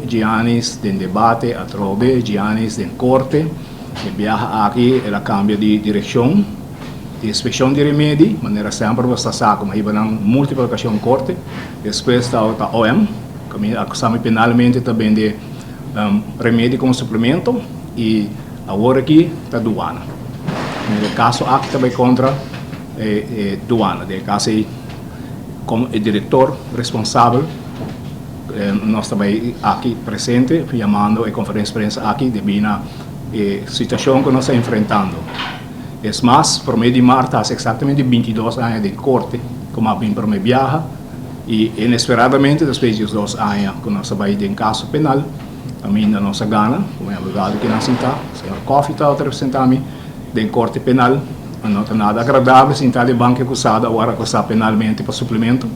Giannis den debate, atrobe Giannis den korte. E biaha aki el a kambia di direkshon di Inspekshon di Remedi, manera semper bo sa sa komo hiba nan multiple okashon korte. Despues tabata OM, kaminda akusá mi penalmente ta bende remedi komo suplemento i awor aki ta duana. Den e kaso aki ta bai kontra e duana, den e kaso ei komo e direktor responsabel nos ta bai aki presente yamando e konferensia di prensa aki debí na e situashon ku nos ta enfrentando. Es mas, promé di mart ta hasi eksaktamente 22 aña den korte ku mi a bin promé biaha i inesperadamente despues di 2 aña ku nos a bai den kaso penal kaminda nos a gana ku mi abogado kinan sintá, señor Coffie tabata representá mi den korte penal. No ta nada agradabel sintá den banki akusado awor akusá penalmente pa suplemento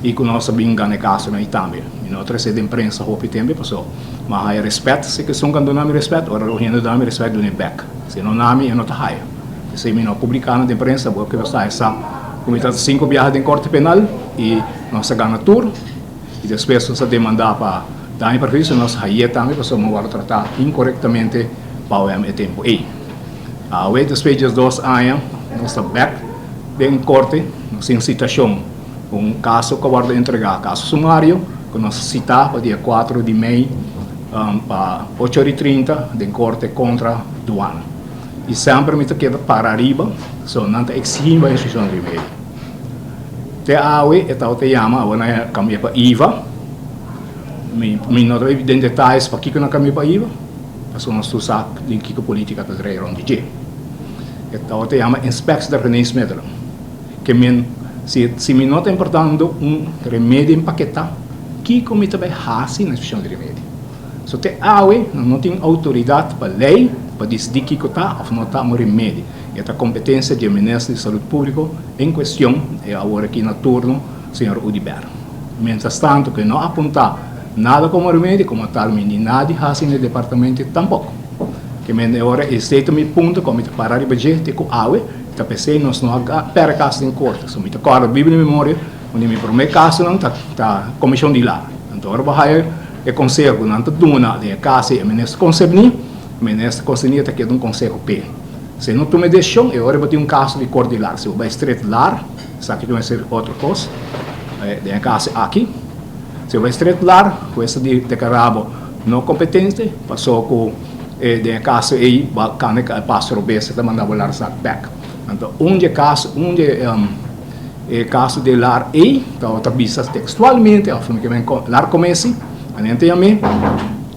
i ku nos a bin gana e kasonan ei tambe. Mi no a trese den prensa hopi tempu pasobra mi a haya respet, si ke esun ku a duna mi respet, ora un hende duna mi respet dun'e bek. Si no na mi e no ta haya. P'esei mi no a publiká na den prensa, bo ke sa e sa ku mi ta sinku biaha den korte penal i nos a gana tur i despues nos a demandá pa daño i perhuisio, nos hay'é tambe pasobra mi a wòrdu tratá inkorektamente pa OM e tempu ei. Awe despues di 2 aña nos ta bek den korte, nos tin sitashon un kaso ku a wòrdu entregá, kaso sumario ku nos a sitá pa dia 4 di mei pa 8:30 den korte kontra duana. I semper mi ta keda para ariba, so nan ta eksigí mi bai instrukshon riba ei. Te awe e tabata yama, awor nan a kambia pa IVA. Mi no ta bai den detayes pakiko nan a kambia pa IVA. Pasobra nos tur sa den kiko politica ta draai rond di dje. E tabata yama Inspectie der Geneesmiddelen. Ke men, si, si mi no ta importando un remedi empaketá, kiko mi ta bai hasi na inspekshon di remedi? So te awe nan no tin outoridat pa lei pa disidí kiko ta òf no ta un remedi. E ta kompetensia di e Minister di Salud Públiko en kuestion, e awor aki na turno, señor Oduber. Mientras tanto ku e no apuntá nada komo remedi, komo tal mi ni nadi hasi na e departamento tampoko. Ke men e ora esei ta mi punto ku mi ta para riba dje te ku awe, ta p'esei nos no a pèrdè kaso den korte. So mi ta kòrda biba di memoria un di mi promé kasonan ta ta komishon di lar. Anto ora bo haya e konseho ku nan ta duna den e kaso ei e minister konsepní, e minister konsepní ta keda un konseho p'e. Si e no tuma e desishon e ora bo tin un kaso di korte di lar. Si bo bai stret lar, esaki ta mester otro kos den e kaso aki. Si bo bai stret lar, hues ta di deklará bo no kompetente, paso ku den e kaso ei bo a kanda e paso robes, e ta manda bo lar sak bèk. Anto un di e kaso, un di e kaso di lar ei tabata bisa tekstualmente, òf mi ke men lar komesi, anen ta yam'é,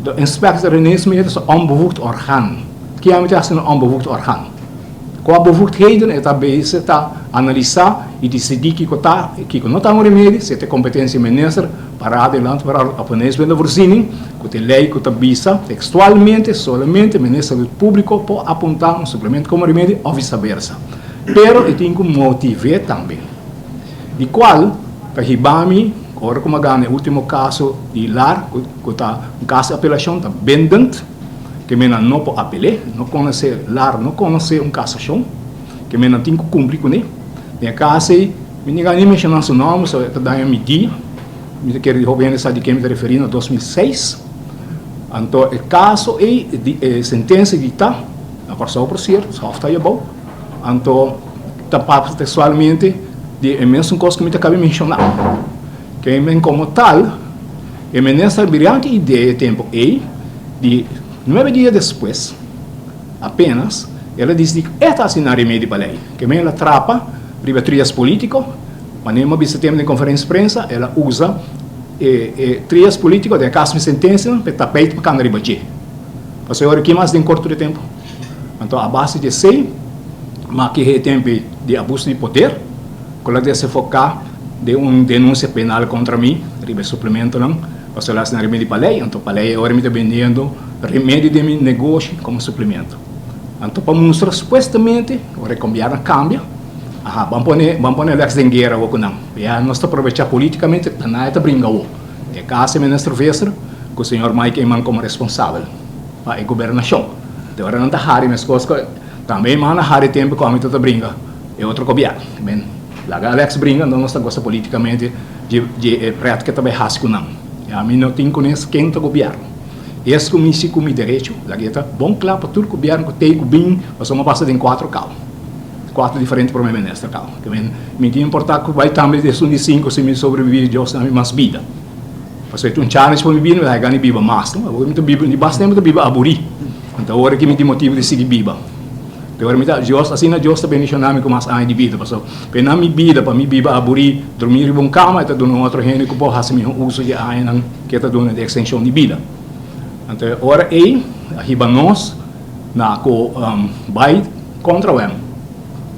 de inspectie der geneesmiddelen is een onbevoegd orgaan. Ke ami ta hasi un onbevoegd orgaan? Kua bevoegdheden e ta bezig ta analisá i disidí kiko ta i kiko no ta un remedi, si e ta e kompetensia di minister, pará den Landverordening op Geneesmiddelenvoorziening, ku ta e lei ku ta bisa tekstualmente solamente Minister di Salud Públiko por apuntá un suplemento komo remedi òf visaversa. Pero e tin ku motiv'é tambe. Di kual ta hiba mi ora ku mi a gana e último kaso di lar ku ta un kaso di apelashon ta bindend. Ke men nan no por apel'é, no konosé lar, no konosé un kasashon, ke men nan tin ku kumpli kuné. Den e kas ei, mi no ni menshoná su nòmber, so e ta daña mi dia. Mi ta kere di hopi hende sa di ken mi ta referí na 2006. Anto e kaso ei, di e sentensia di ta, na Kòrsou por sierto, Hof ta ayabou, anto ta papia tekstualmente di e mesun kos ku mi ta kaba di menshoná. Ke men komo tal, e minister brillante idea e tempu ei, Di nuebe dia despues, apenas, el a disidí ku e ta asina remedi pa lei. Ke men el a trapa riba trias polítiko, manera mi a bisa tempu den konferensia di prensa, el a usa e e trias polítiko den e kas mi sentensianan pa e tapeit pa kanda riba dje. Pasobra e ora ki mas den korto di tempu. Anto a base di esei, mi a keha e tempu di abuso di poder, ku el a desenfoká den un denunsia penal kontra mi riba e suplementonan. Pasobra el a hasi nan remedi pa lei, anto pa lei ora mi ta bendiendo remedi den mi negoshi komo suplemento. Anto pa mustra supuestamente ora e gobierno a kambia, aha, ban pone, ban pone Alex den guera awor ku nan. Ya nos ta aprovecha politikamente, ta nan e ta bringa awor. Den e kaso e minister Visser ku señor Mike Eman komo responsabel pa e gobernashon. Te ora nan ta hari meskos ku tambe Eman a hari tempu ku ami ta ta bringa e otro gobierno. Men laga Alex bringa, anto nos ta gosa politikamente. Dje e pret ke ta bai hasi ku nan. I ami no tin kunes ken ta gobièrnu. Es ku mi si ku mi derecho, laga e ta bon kla pa tur gobièrnu ku tei ku bin, pasobra mi a pasa den kuatro kau, kuatro diferente prome minister kau. Ke men mi tin importá ku bai tambe esun di sinku si mi sobreviví Dios dami mas bida. Pasobra e ta un challenge pa mi bida, mi ta gana di biba mas, no? Awor mi ta biba, di bas tempu mi ta biba aburí. Anto awor aki mi tin motibu di sigui biba. Te ora mi ta, Dios, asina Dios ta bendiciona mi cu mas aña di bida, pasobra pena mi bida pa mi biba aburi, drumi riba un cama, e ta duna un otro hende cu por haci miho uso di e añanan cu e ta duna di extension di bida. Anto e ora ey a hiba nos na cu bay contra wem.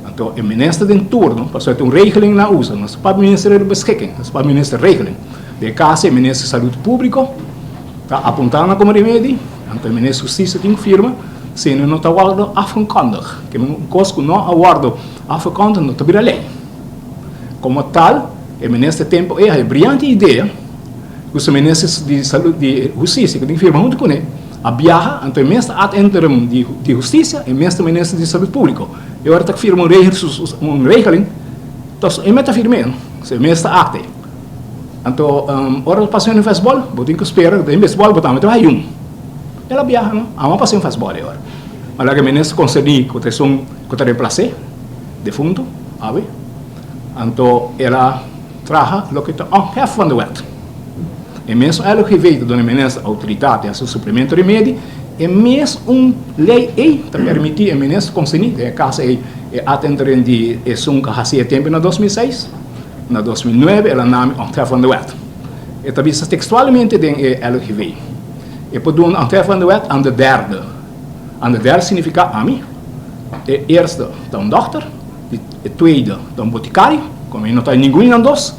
Anto e minister den turno, pasobra e ta un regeling nan usa, no ta pa minister di beschikking, ta pa minister regeling. Den e caso e minister salud publico ta apunta nan como remedi, anto e minister husticia tin cu firma. Sino no ta wòrdu afgekondigd. Ke un kos ku no a wòrdu afgekondigd no ta bira lei. Komo tal, e minister tempu ei a e briante idea ku su minister di salud di hustisia ku tin firma huntu kuné a biaha, anto e mes ta ad interim di hustisia, e mes ta minister di salud públiko. E ora ta firma un regel un regeling, tos e mes ta firm'é, e mes ta akte. Anto ora bo pasa un fèstbòl, bo tin ku spera den bèstbòl bo tambe ta bai un. El a biaha no, amo a pasa un fèstbòl e ora. Ma laga minister konserní ku ta esun ku ta remplas'é, defuntu, awe. Anto el a traha loke ta onthef van de wet. E mesun LGV ta duna e minister outoridat di hasi suplemento remedi, e mes un lei ei ta permití e minister konserní, den e kaso ei e ad interim di esun ku a hasi e tempu na 2006. Na 2009 el a nami onthef van de wet. E ta bisa tekstualmente den e LGV. E por duna onthef van de wet aan de derde. Aan de derde significa ami. E eerste ta un dokter, e tweede ta un boticario, como mi no ta ningun di nan dos,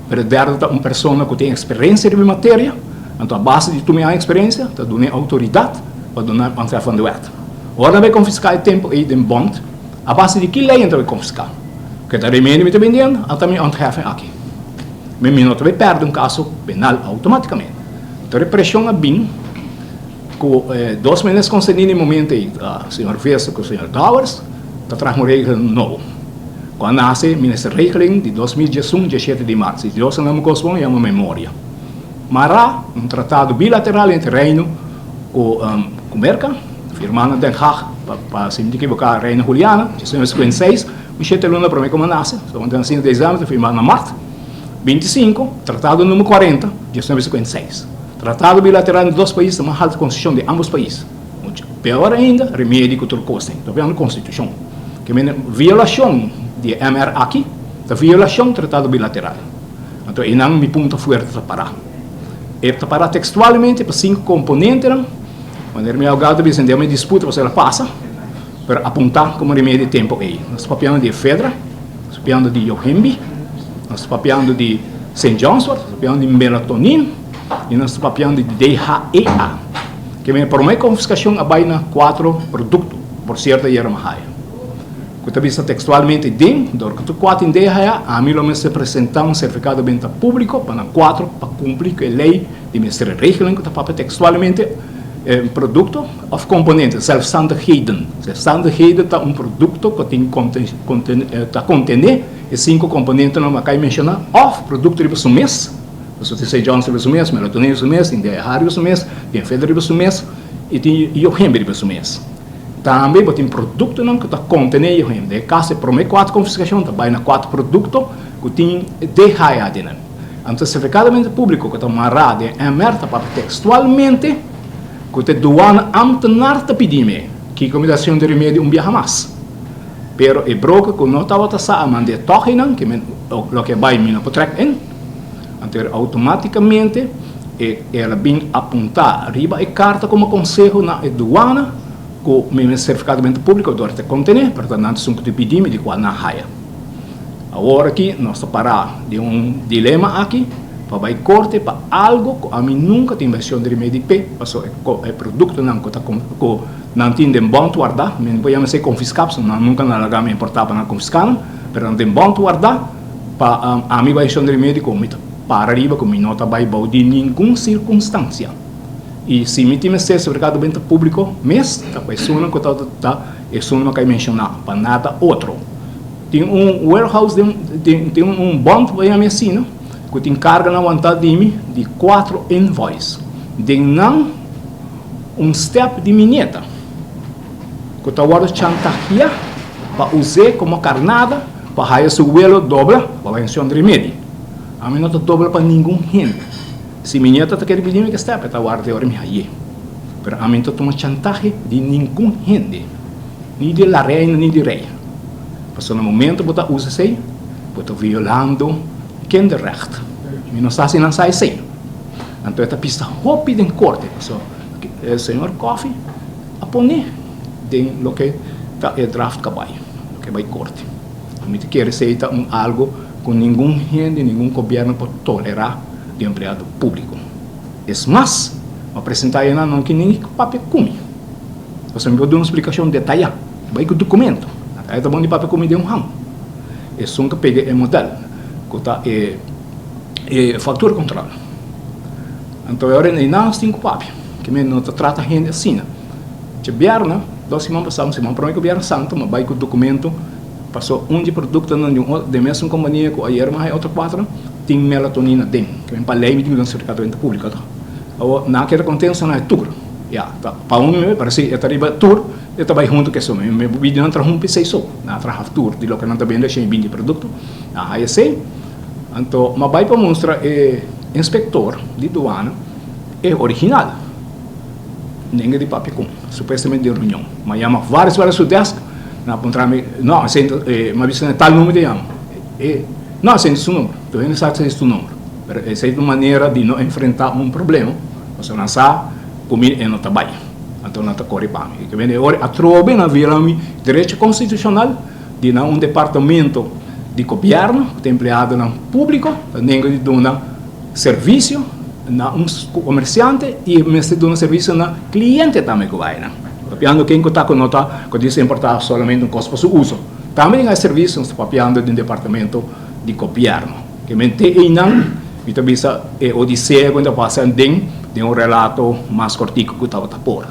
pero e derde ta un persona cu tin experiencia riba e materia, anto a base di tur mi aña experiencia ta duna e autoridad pa duna onthef van de wet. Ora nan bay confisca e tempo ey den bond, A base di ki lei nan ta bay konfiská? Ke ta remedi mi ta bendiendo, ata mi ontheffing aki. Mi mi no ta bay pèrdè un kaso penal outomátikamente. Tur e preshon a bin ku e dos minister konserní na e momento ei, señor Visser ku señor Dowers, ta traha un regel nobo. Ku a nase ministerregeling di 2011, 17 di mart. Si Dios a nan mi kos bon, yama memoria. Mará un tratado bilateral entre Reino ku Merka, firmá na Den Haag pa, si mi ta ekiboká, Reina Juliana, 1956, un shete luna promé ku mi a nase, so mi ta nasi na desèmber, ta firmá na mart 25, tratado número 40, 1956. Tratado bilateral entre dos pais ta mas haltu konstitushon di ámbos pais. Muchu peor ainda, remedi ku tur kos tin, ta violando konstitushon. Ke mende violashon di e MR aki ta violashon tratado bilateral. Anto einan mi punto fuerte ta pará. E ta pará tekstualmente pa sinku komponentenan, manera mi abogado ta bisa den mi disputa pasobra el a pasa, pero apuntá komo remedi e tempu ei. Nos ta papiando di efedra, nos ta papiando di yohimbi, nos ta papiando di Saint John's wort, nos ta papiando di melatonin i nos ta papiando di DHEA. Ke men promé konfiskashon a bai na kuatro produkto, por sierto ayera mi a haya. Ku ta bisa tekstualmente den, Dor ku tur kuater idea haya, ami lo mester presentá un sertifikado di benta públiko pa nan kuatro pa kumpli ku e lei di Ministerio Regeling ku ta papia tekstualmente e produkto òf komponente, zelfstandigheden. Zelfstandigheden ta un produkto ku tin ta kontené e sinku komponentenan ku a kai menshoná òf produkto riba su mes, pasobra tin Saint John's riba su mes, melatonin riba su mes, tin DHA riba su mes, tin efedra riba su mes i tin yohimbe riba su mes. Tambe bo tin produktonan ku ta kontené yohimbe. Den e kas e promé kuater konfiskashon ta bai na kuater produkto ku tin DHA den nan. Anto sertifikadamente públiko ku ta mará den MR ta papia tekstualmente ku ta e duana ámtenar ta pidi mi kiko mi ta hasi un di remedi un biaha mas. Pero e broker ku no tabata sa a mand'é tòg einan ke men loke a bai mi no por trèk in. Anto outomátikamente e el a bin apuntá riba e karta komo konseho na e duana ku mi mester sertifikado di benta públiko dor ta kontené, pero ta nan ta esun ku ta pidi mi di kua nan haya. Awor aki nos ta pará den un dilema aki pa bai korte pa algu ku ami nunka tin invershon di remedi p'e, pasobra e produktonan ku ta ku nan tin den bònt wardá, mi no por yama esei konfiská pasobra nan nunka nan laga mi importá pa nan konfiská nan, pero nan den bònt wardá pa ami bai invershon di remedi ku mi ta para riba ku mi no ta bai bou di ningun sirkunstansia. I si mi tin mester sertifikado di benta públiko mes ta pa esunnan ku ta ta esunnan ku a menshoná, pa nada otro. Tin un warehouse den tin un bond bo yama asina. ku tin karganan wantá di mi di kuatro invoice. Den nan un step di mi nieta ku ta wòrdu chantahiá pa us'é komo karnada pa haya su welo dobla pa bai un remedi. Ami no ta dobla pa ningun hende. Si mi nieta ta kere bini mi ke step e ta warda te ora mi hay'é. Pero ami no ta tuma chantahe di ningun hende, ni di la reina ni di rei. Pasobra na momento bo ta usa esei, bo ta violando kinderrecht. Mi no sa si nan sa esei. Anto e ta pista hopi den korte, pasobra e señor Coffie a pone den loke ta e draft kabai, loke bai korte. Mi ta kere esei ta un algo ku ningun hende, ningun gobièrnu por tolerá di empleado públiko. Es mas, mi a presentá e nan, nan no kier ni papia ku mi. Pasobra mi por duna un splikashon detayá, bai ku dokumento. E ta bon di papia ku mi den un han. Esun ku pega e modèl ku ta e e factura control. Anto e ora ei nan nos tin ku papia, ke mi no ta trata hende asina. Dje bierna, dos siman pasá, un siman promé ku bierna santu, mi a bai ku dokumento paso un di produktonan di un otro, di e mesun kompania ku ayer mi a haña otro kuatro, tin melatonina den. Ke mi pa lei mi tin ku duna sertifikado di benta públiko ato. Awor nan a keda kontentu na e tur. Ya, ta pa un mi parese e ta riba tur, e ta bai huntu ku esun. Mi bidi nan traha un p'esei so. Nan a traha tur di loke nan ta bende, 120 produkto. Nan a haña esei. Anto m'a bai pa mustra e inspector di duana e original. Nenga di papia con, supuestamente den reunion. M'a yama varios varios su desk, nan a puntra mi, no, esei ta, m'a bisa nan tal numero ta yama. E, no, esei no ta su numero. Tur hende sa esei ta su numero. Pero esei ta un manera di no enfrenta un problema, pasobra nan sa cu mi e no ta bai. Anto nan ta core pa mi. E bende ora atrobe nan viola mi derecho constitucional. Di nan un departamento di gobierno cu ta empleadonan publico ta nenga di duna servicio na un comerciante y mester duna servicio na cliente tambe cu bay nan. Papiando ken cu ta cu no ta cu dice importa solamente un cos pa su uso. Tambe tin hay servicio nos ta papiando di un departamento di gobierno. Ke men te eynan mi ta bisa e odisea cu ta pasa den den un relato mas cortico cu tabata por.